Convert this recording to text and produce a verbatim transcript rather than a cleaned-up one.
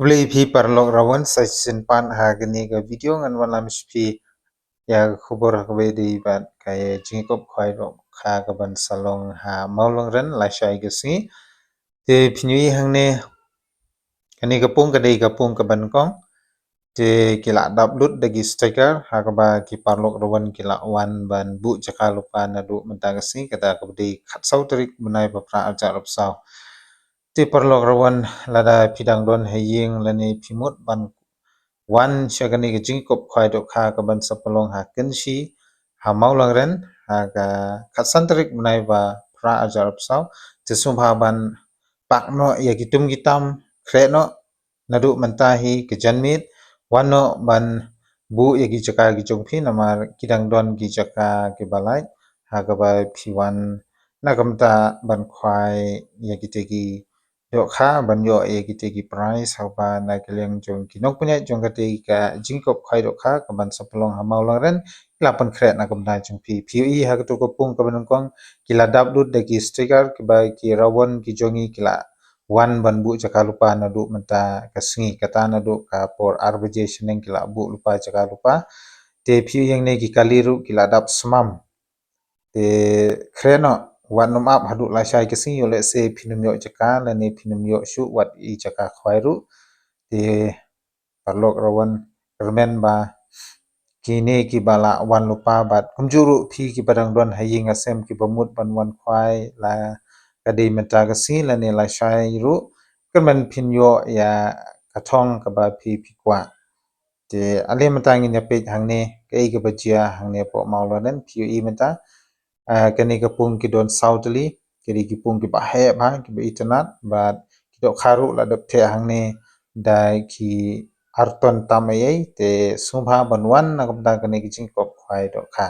Khublei phi paralok, rawan sa shisien pat ha kane ka video ngan wanlam sha phi ïa ka khubor ha kaba ïadei bad ka jingkop khwai dohkha kaban sa long ha Mawlangren lashai ka sngi. Te phin ïohi hangne kane ka pung ka dei ka pung kaba nyngkong. Te ki la dap lut da ki sticker ha kaba ki paralok rawan ki la wan ban buh jaka lypa naduh mynta ka sngi, kata kaba dei khatsaw tarik bnai ba phra arhajar arphew saw. Te paralok rawan lada phi dang don ha ïing lane phi mut ban wan sha kane ka jingkop khwai dohkha kaban sa pynlong ha Kynshi ha Mawlangren ha ka khatsan tarik bnai ba phra arhajar arphew saw. Te sngewbha ban pak noh ïa ki tum ki tam, khreh noh naduh mynta hi ka janmiet, wan noh ban buh ïa ki jaka ki jong phi namar ki dang don ki jaka kiba lait ha kaba phi wan na ka bynta ban khwai ïa kite ki dohkha ban ïoh ïa kite ki prize ha kaba na ka liang jong ki nongpynïaid jong kata ka jingkop khwai dohkha kaban sa pynlong ha Mawlangren ki la pynkhreh na ka bynta jong phi. Phi ïohi ha kato ka pung kaba nyngkong ki la dap lut da ki sticker kiba ki rawan ki jong ngi ki la wan ban buh jaka lypa naduh mynta ka sngi, kata naduh ka por ar baje shaneng ki la buh lypa jaka lypa. Te phi ïohi hangne ki kali ruh ki la dap smam. Te khreh noh, wat nym ap haduh lashai ka sngi ïoh lehse phin nym ïoh jaka lane phin nym ïoh shuh wat i jaka khwai ruh. Te paralok rawan kyrmen ba kine kiba la wan lypa bad kumjuh ruh phi kiba dang don ha ïing ha sem kiba mut ban wan khwai la ka dei mynta ka sngi lane lashai ruh, kyrmen phin ïoh ïa ka thong kaba phi phi kwah. Te ale mynta ngin ïa peit hangne kaei kaba jia hangne hapoh Mawlangren. Phi ïohi mynta, ah, kane ka pung ki don saw tylli, ki dei ki pung kiba heh bha kiba itynnad bad ki dohkha ruh la dep theh hangne da ki ar ton tam eiei. Te sngewbha ban wan na ka bynta kane ka jingkop khwai dohkha.